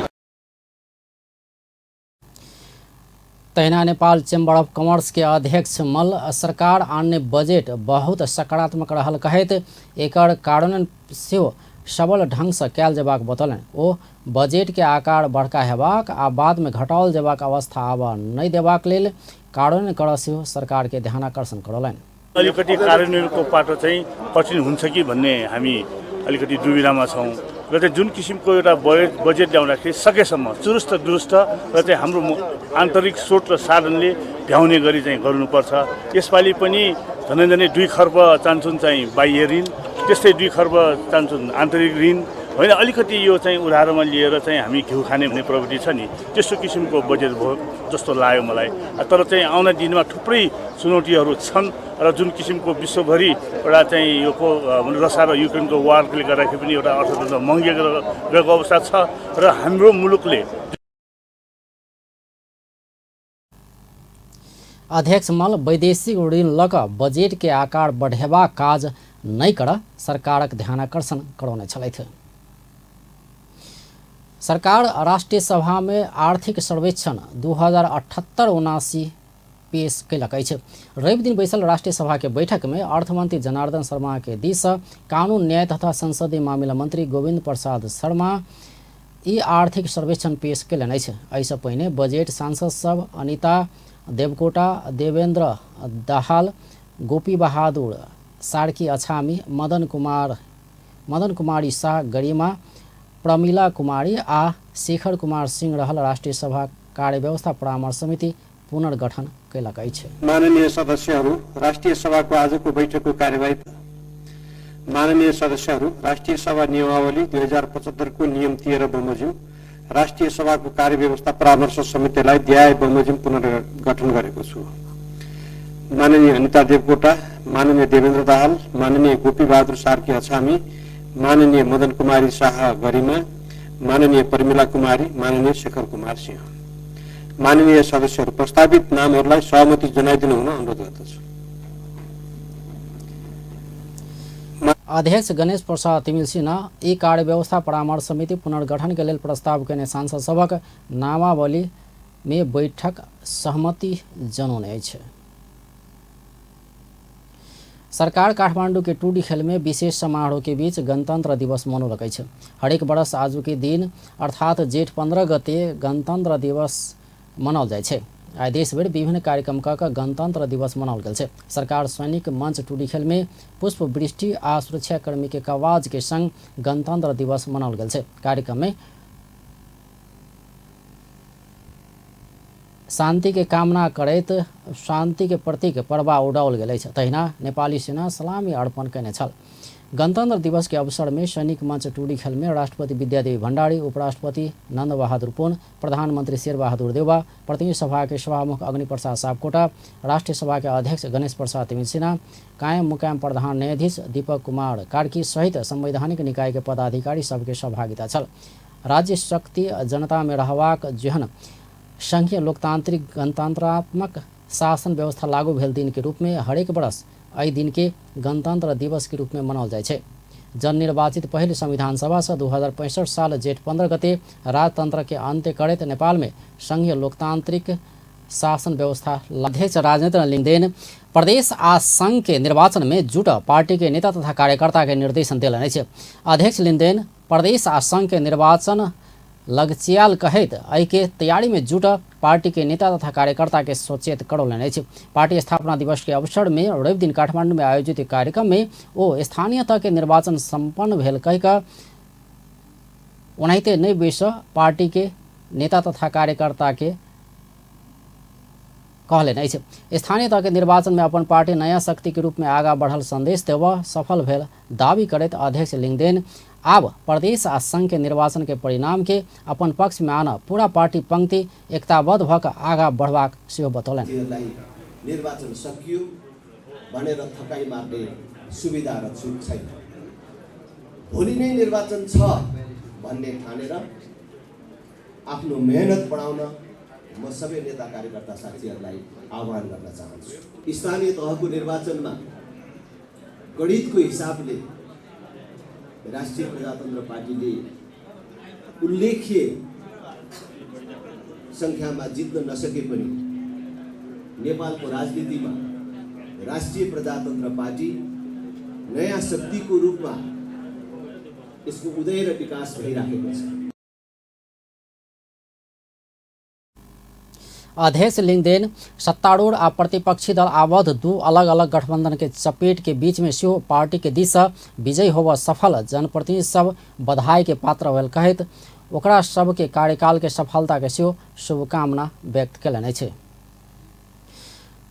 तहिना नेपाल चैम्बर ऑफ कॉमर्स के अध्यक्ष मल्ल सरकार अन्य बजेट बहुत सकारात्मक रहल कहैत एकर कार्यान्वयन सेहो सबल ढंग से कयल जेबाक बतौलनि। ओ बजेट के आकार बड़का हेबाक आ बाद में घटाओल जेबाक अवस्था आबऽ नहि देबाक लेल कार्यान्वयन करऽ सेहो सरकार के ध्यानाकर्षण करौलनि। अलिकति कार्यान्वयनको पाटो चाहिँ कठिन हुन्छ कि भन्ने हामी अलिकति दुविधामा छौँ र चाहिँ जुन किसिमको एउटा बजेट ल्याउँदाखेरि सकेसम्म चुरुस्त दुरुस्त र चाहिँ हाम्रो आन्तरिक स्रोत र साधनले भ्याउने गरी चाहिँ गर्नुपर्छ। यसपालि पनि झन्डै झन्डै 2 खर्ब चाहन्छौँ चाहिँ बाह्य ऋण, त्यस्तै 2 खर्ब चाहन्छौँ आन्तरिक ऋण होइन, अलिकति यो चाहिँ उधारोमा लिएर चाहिँ हामी घिउ खाने भन्ने प्रवृत्ति छ नि, त्यस्तो किसिमको बजेट भयो जस्तो लाग्यो मलाई। तर चाहिँ आउने दिनमा थुप्रै चुनौतीहरू छन् र जुन किसिमको विश्वभरि एउटा चाहिँ यो रसिया र युक्रेनको वारले गर्दाखेरि पनि एउटा अर्थतन्त्र महँगिएको गएको अवस्था छ र हाम्रो मुलुकले। अध्यक्ष मल्ल वैदेशिक ऋण लऽ कऽ बजेट के आकार बढ़ेबाक काज नहि करऽ सरकारक ध्यानाकर्षण करौने छलथि। सरकार राष्ट्रीय सभा में आर्थिक सर्वेक्षण 2078-79 पेश कयलक अछि। रवि दिन बैसल राष्ट्रीय सभा के बैठक में अर्थमंत्री जनार्दन शर्मा के दिस कानून न्याय तथा संसदीय मामिला मंत्री गोविंद प्रसाद शर्मा ई आर्थिक सर्वेक्षण पेश कयलनि अछि। एहिसँ पहिने बजेट सांसद सब अनिता देवकोटा, देवेंद्र दाहाल, गोपी बहादुर सार्की अछामी, मदन कुमारी शाह गरिमा, प्रमिला कुमारी आ शेखर कुमार सिंह रहल राष्ट्रीय सभा कार्यव्यवस्था परामर्श समिति पुनर्गठन कयलक अछि। माननीय सदस्यहरू, राष्ट्रिय सभाको आजको बैठकको कार्यवाही। माननीय सदस्यहरू, राष्ट्रिय सभा नियमावली 2075 को नियम 13 बमोजिम राष्ट्रिय सभाको कार्यव्यवस्था परामर्श समितिलाई ध्याय बमोजिम पुनर्गठन गरेको छु। माननीय अनिता देवकोटा, माननीय देवेन्द्र दाहाल, माननीय गोपी बहादुर सार्की अछामी, माननीय मदन कुमारी शाह गरिमा, माननीय परिमिला कुमारी, माननीय शेखर कुमार सिंह। माननीय सदस्यहरू, प्रस्तावित नामहरूलाई सहमति जनाइदिनु हुन अनुरोध गर्दछु। अध्यक्ष गणेश प्रसाद तिमिल्सिना ई कार्यव्यवस्था परामर्श समिति पुनर्गठन के लेल प्रस्ताव केने सांसद सभक नामावली में बैठक सहमति जनौने अछि। सरकार काठमाडौँ के टुडी खेल में विशेष समारोह के बीच गणतंत्र दिवस मनौलक अछि। हरेक वर्ष आजु के दिन अर्थात जेठ 15 गते गणतंत्र दिवस मनाओल जाइ छै। आइ देशभरि विभिन्न कार्यक्रम कऽ कऽ गणतंत्र दिवस मनाओल गेल छै। सरकार सैनिक मंच टुडी खेल में पुष्पवृष्टि आ सुरक्षाकर्मी के कवाज के संग गणतंत्र दिवस मनाओल गेल छै। कार्यक्रम में शांति के कामना करैत शांति के प्रतीक परवा उड़ाओल गेल अछि। तहिना नेपाली सेना सलामी अर्पण कयने छल। गणतंत्र दिवस के अवसर में सैनिक मंच टुडी खेल में राष्ट्रपति विद्यादेवी भण्डारी, उपराष्ट्रपति नंद बहादुर पुन, प्रधानमंत्री शेरबहादुर देउवा, प्रतिनिधि सभा के सभामुख अग्निप्रसाद सापकोटा, राष्ट्रिय सभा के अध्यक्ष गणेश प्रसाद तिमिल्सिना, कायम मुकायम प्रधान न्यायाधीश दीपक कुमार कार्की सहित संवैधानिक निकाय के पदाधिकारी सबके सहभागिता छल। राज्य शक्ति जनता में रहबाक जेहन संघीय लोकतांत्रिक गणतंत्रात्मक शासन व्यवस्था लागू भेल दिन के रूप में हरेक वर्ष एहि दिन के गणतंत्र दिवस के रूप में मनाओल जाइ छै। जननिर्वाचित पहिल संविधान सभा से 2065 साल जेठ 15 गते राजतंत्र के अंत्य करैत नेपाल में संघीय लोकतांत्रिक शासन व्यवस्था अध्यक्ष राजेन्द्र लिंगदेन प्रदेश आ संघ के निर्वाचन में जुट पार्टी के नेता तथा कार्यकर्ता के निर्देशन देलनि अछि। अध्यक्ष लिंगदेन प्रदेश आ संघ के निर्वाचन लगचियाल कहैत एहि के तैयारी में जुट पार्टी के नेता तथा कार्यकर्ता के सचेत करौलनि अछि। पार्टी स्थापना दिवस के अवसर में रवि दिन काठमांडू में आयोजित कार्यक्रम में ओ स्थानीय तह के निर्वाचन सम्पन्न भेल कहि कऽ ओनाहिते नहि बैस पार्टी के नेता तथा कार्यकर्ता के कहलनि अछि। स्थानीय तह के निर्वाचन में अपन पार्टी नया शक्ति के रूप में आगा बढ़ल संदेश देबऽ सफल भेल दावी करैत अध्यक्ष लिंगदेन आब प्रदेश आ संघ के निर्वाचन के परिणाम के अपन पक्ष में आन पूरा पार्टी पंक्ति एकताबद्ध भऽ कऽ आगा बढ़बाक सेहो बतौलनि। निर्वाचन सकियो भनेर थकाइ मार्ने सुविधा र छुट छैन। भोलि नै निर्वाचन छ भन्ने ठानेर आफ्नो मेहनत बढाउन म सबै नेता कार्यकर्ता साथीहरूलाई आह्वान गर्न चाहन्छु। स्थानीय तहको निर्वाचनमा गणितको हिसाबले राष्ट्रिय प्रजातन्त्र पार्टीले उल्लेख्य सङ्ख्यामा जित्न नसके पनि नेपालको राजनीतिमा राष्ट्रिय प्रजातन्त्र पार्टी नयाँ शक्तिको रूपमा यसको उदय र विकास भइराखेको छ। अध्यक्ष लिंगदेन सत्तारूढ़ आ प्रतिपक्षी दल आबद्ध दू अलग अलग गठबंधन के चपेट के बीच में सेहो पार्टी के दिस विजयी होबऽ सफल जनप्रतिनिधि सब बधाई के पात्र भेल कहैत ओकरा सबके कार्यकाल के सफलता के सेहो शुभकामना व्यक्त कयलनि अछि।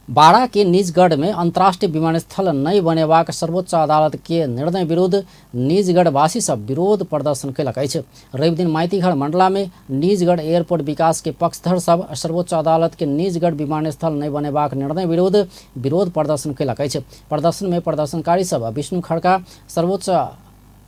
बारा के निजगढ़ में अंतर्राष्ट्रीय विमानस्थल नहीं बनेबाक सर्वोच्च अदालत के निर्णय विरुद्ध निजगढ़वासी सब विरोध प्रदर्शन कयलक अछि। रविदिन माइतीघर मंडला में निजगढ़ एयरपोर्ट विकास के पक्षधर सब सर्वोच्च अदालत के निजगढ़ विमानस्थल नहीं बनेबाक निर्णय विरुद्ध विरोध प्रदर्शन कयलक अछि। प्रदर्शन में प्रदर्शनकारी सब विष्णु खड़का सर्वोच्च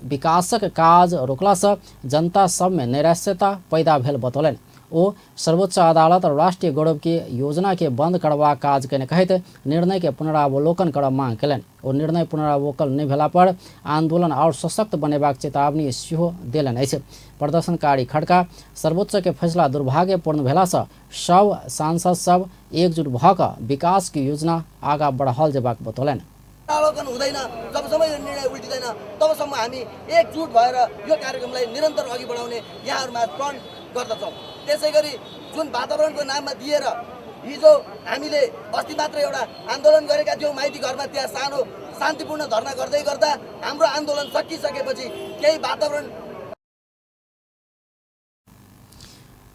विकासक काज रोकला से जनता सब में नैराश्यता पैदा भेल बतौलनि। ओ सर्वोच्च अदालत राष्ट्रीय गौरव के योजना के बंद करबाक काज कयने कहैत निर्णय के पुनरावलोकन करब मांग कयलनि। ओ निर्णय पुनरावलोकन नहि भेला पर आंदोलन और सशक्त बनेबाक चेतावनी सेहो देलनि अछि। प्रदर्शनकारी खड़का सर्वोच्च के फैसला दुर्भाग्यपूर्ण भेला से सब सांसद सब एकजुट भऽ कऽ विकास के योजना आगा बढ़ाओल जेबाक बतौलनि। अवलोकन हुँदैन, जबसम्म यो निर्णय उल्टिँदैन तबसम्म हामी एकजुट भएर यो कार्यक्रमलाई निरन्तर अघि बढाउने यहाँहरूमा प्रण गर्दछौँ। त्यसै गरी जुन वातावरणको नाममा दिएर हिजो हामीले अस्ति मात्र एउटा आन्दोलन गरेका थियौँ माइती घरमा, त्यहाँ सानो शान्तिपूर्ण धरना गर्दै गर्दा हाम्रो आन्दोलन सकिसकेपछि केही वातावरण।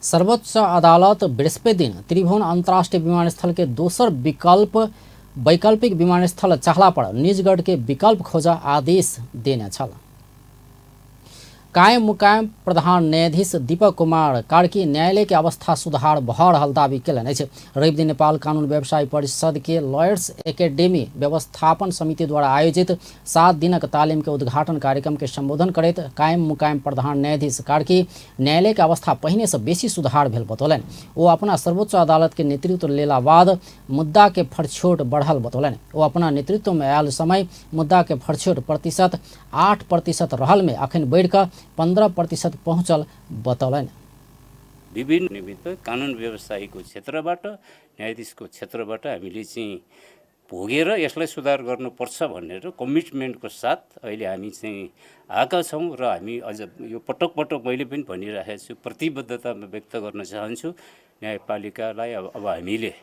सर्वोच्च अदालत बृहस्पति दिन त्रिभुवन अंतर्राष्ट्रीय विमानस्थल के दोसर विकल्प वैकल्पिक विमानस्थल चाहला पर निजगढ़ के विकल्प खोज आदेश देने छल। कायम मुकायम प्रधान न्यायाधीश दीपक कुमार कार्की न्यायालय के अवस्था सुधार भऽ रहल दावी कयलनि अछि। रविदिन नेपाल कानून व्यवसाय परिषद के लॉयर्स एकेडमी व्यवस्थापन समिति द्वारा आयोजित 7 दिनक तालीम के उद्घाटन कार्यक्रम के संबोधन करैत कायम मुकायम प्रधान न्यायाधीश कार्की न्यायालय के अवस्था पहिने से बेसी सुधार भेल बतौलनि। ओ अपना सर्वोच्च अदालत के नेतृत्व लेला बाद मुद्दा के फरछोट बढ़ल बतौलनि। ओ अपना नेतृत्व में आयल समय मुद्दा के फरछोट प्रतिशत 8% रहल में अखन बढ़िकऽ 15% पहुँचल बतौलनि। विभिन्न निमित्त कानुन व्यवसायीको क्षेत्रबाट न्यायाधीशको क्षेत्रबाट हामीले चाहिँ भोगेर यसलाई सुधार गर्नुपर्छ भनेर कमिटमेन्टको साथ अहिले हामी चाहिँ आएका छौँ र हामी अझ यो पटक पटक मैले पनि भनिरहेको छु, प्रतिबद्धता व्यक्त गर्न चाहन्छु न्यायपालिकालाई। अब हामीले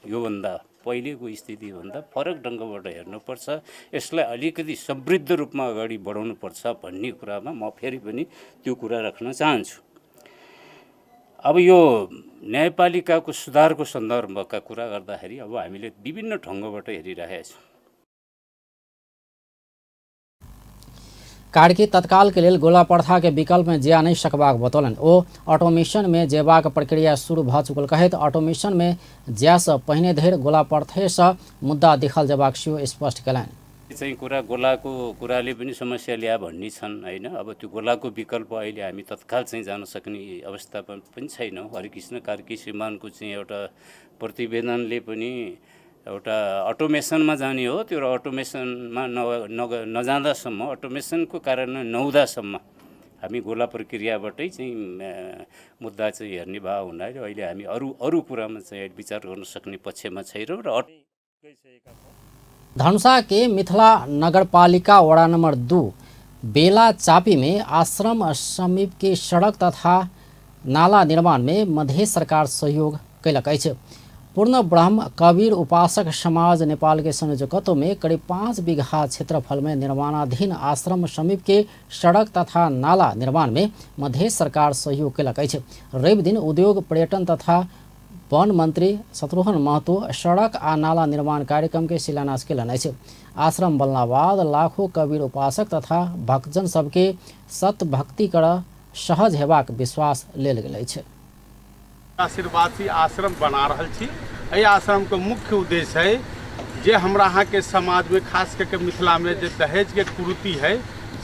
योभन्दा पहिलेको स्थितिभन्दा फरक ढङ्गबाट हेर्नुपर्छ, यसलाई अलिकति समृद्ध रूपमा अगाडि बढाउनुपर्छ भन्ने कुरामा म फेरि पनि त्यो कुरा राख्न चाहन्छु। अब यो न्यायपालिकाको सुधारको सन्दर्भका कुरा गर्दाखेरि अब हामीले विभिन्न ढङ्गबाट हेरिरहेका छौँ। कार्की तत्काल के लेल गोला प्रथा के विकल्प में जा नहीं सकबाक बतौलनि। ओ ऑटोमेशन में जेबाक प्रक्रिया शुरू भऽ चुकल कहैत ऑटोमेशन में जाय से पहिने धरि गोला प्रथे से मुद्दा देखल जेबाक सेहो स्पष्ट कयलनि। चाहिँ कुरा गोलाको कुराले पनि समस्या ल्या भन्ने छन् होइन। अब त्यो गोलाको विकल्प अहिले हामी तत्काल चाहिँ जान सक्ने अवस्था पनि छैन। हरिकृष्ण कार्की श्रीमानको चाहिँ एउटा प्रतिवेदनले पनि एउटा अटोमेसनमा जाने हो। त्यो अटोमेसनमा नजाँदासम्म, अटोमेसनको कार्यान्वयन नहुँदासम्म हामी गोला प्रक्रियाबाटै चाहिँ मुद्दा चाहिँ हेर्ने भयो हुनाले अहिले हामी अरू अरू कुरामा चाहिँ विचार गर्न सक्ने पक्षमा छैनौँ। र धनुषा के मिथिला नगरपालिका वडा नंबर 2 बेला चापी में आश्रम समीप के सड़क तथा नाला निर्माण में मधेश सरकार सहयोग कयलक अछि। पूर्ण ब्रह्म कबीर उपासक समाज नेपाल के संयोजकत्व में करीब 5 बीघा क्षेत्रफल में निर्माणाधीन आश्रम समीप के सड़क तथा नाला निर्माण में मधेश सरकार सहयोग कयलक अछि। रवि दिन उद्योग पर्यटन तथा वन मंत्री शत्रुघ्न महतो सड़क आ नाला निर्माण कार्यक्रम के शिलान्यास कयलनि अछि। आश्रम बनला बाद लाखों कबीर उपासक तथा भक्तजन सबके सतभक्ति कर सहज हेबाक विश्वास लेल गेल अछि। आशीर्वाद से आश्रम बना रहल छी। एहि आश्रम के मुख्य उद्देश्य है जे हमरा अहाँ के समाज में खास करके मिथिला में जे दहेज के कुरीति है,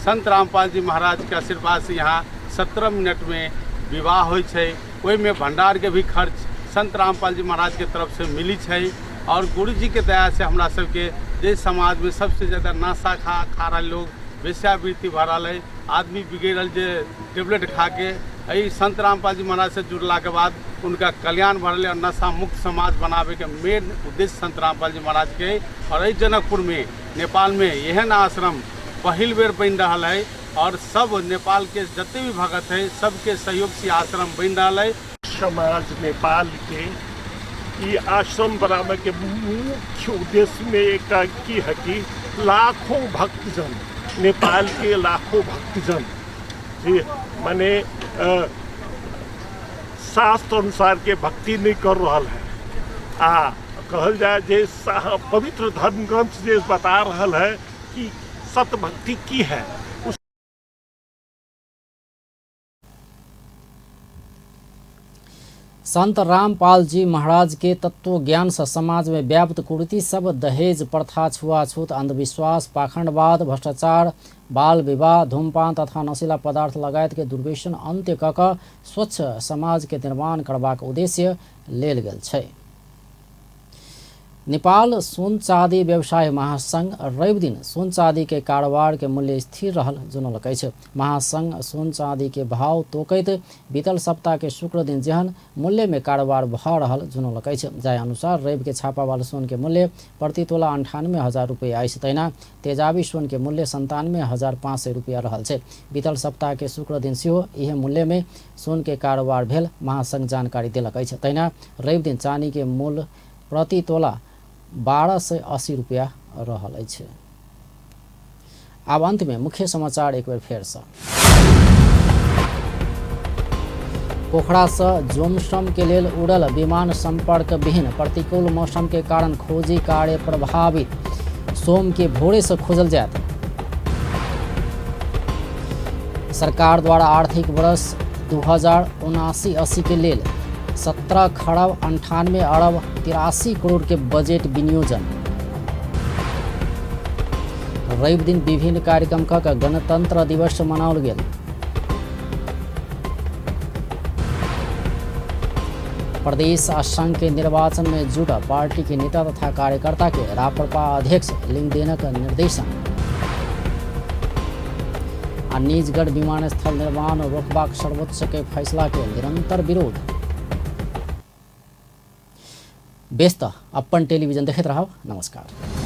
संत रामपाल जी महाराज के आशीर्वाद से यहाँ 17 मिनट में विवाह होइ छै। ओहिमे भंडार के भी खर्च संत रामपाल जी महाराज के तरफ से मिली छै। और गुरु जी के दया से हमरा सबके जे समाज में सबसे ज़्यादा नशा खा रहा लोग, वेश्यावृत्ति भऽ रहल है, आदमी बिगड़ल जे टेबलेट खा के, एहि संत रामपाल जी महाराज से जुड़ला के बाद उनका कल्याण भऽ रहलै और नशा मुक्त समाज बनाबैके मेन उद्देश्य संत रामपाल जी महाराज के। और एहि जनकपुर में नेपाल में एहन आश्रम पहिल बेर बनि रहल है और सब नेपाल के जते भी भगत है सबके सहयोग से आश्रम बनि रहल है। समाज नेपाल के ई आश्रम बनावे के मुख्य उद्देश्य में एक की है कि लाखों भक्तजन, नेपाल के लाखों भक्तजन जी माने शास्त्र अनुसार के भक्ति नहीं कर रहा है। आ कहल जाए जे पवित्र धर्म ग्रंथ जे बता रहा है कि सतभक्ति की है। संत रामपाल जी महाराज के तत्व ज्ञान से समाज में व्याप्त कुरीति सब दहेज प्रथा, छुआछूत, अंधविश्वास, पाखंडवाद, भ्रष्टाचार, बाल विवाह, धूमपान तथा नशीला पदार्थ लगायत के दुर्व्यसन अंत्य क क स्वच्छ समाज के निर्माण करबाक उद्देश्य लेल गेल छै। नेपाल सोन चाँदी व्यवसाय महासंघ रवि दिन सोन चाँदी के कारोबार के मूल्य स्थिर रहल जनौलक अछि। महासंघ सोन चाँदी के भाव तोकैत बीतल सप्ताह के शुक्र दिन जेहन मूल्य में कारोबार भऽ रहल जनौलक अछि। जाहि अनुसार रवि के छापावाल सोन के मूल्य प्रति तोला 98,000 रुपैया अछि, तहिना तेजाबी सोन के मूल्य 97,500 रुपैया रहल छै। बीतल सप्ताह के शुक्र दिन सेहो इहे मूल्य में सोन के कारोबार भेल महासंघ जानकारी देलक अछि। तहिना रवि दिन चानी के मूल्य प्रति तोला 1,280 रुपया रहल अछि। आब अंत में मुख्य समाचार एक बेर फेर से। पोखरा से जोमसम के लेल उड़ल विमान संपर्क विहीन, प्रतिकूल मौसम के कारण खोजी कार्य प्रभावित, सोम के भोरे से खोजल जायत। सरकार द्वारा आर्थिक वर्ष 2079-80 के लेल 17 खरब 98 अरब 83 करोड़ के बजट विनियोजन। रवि दिन विभिन्न कार्यक्रम क गणतंत्र दिवस मनाओल गेल। प्रदेश आ संघ के निर्वाचन में जुटल पार्टी के नेता तथा कार्यकर्ता के राप्रपा अध्यक्ष लिंगदेनक निर्देशन। आ निजगढ़ विमानस्थल निर्माण रोकबाक सर्वोच्च के फैसला के निरंतर विरोध। व्यस्त अपन टेलीविजन देखैत रहब। नमस्कार।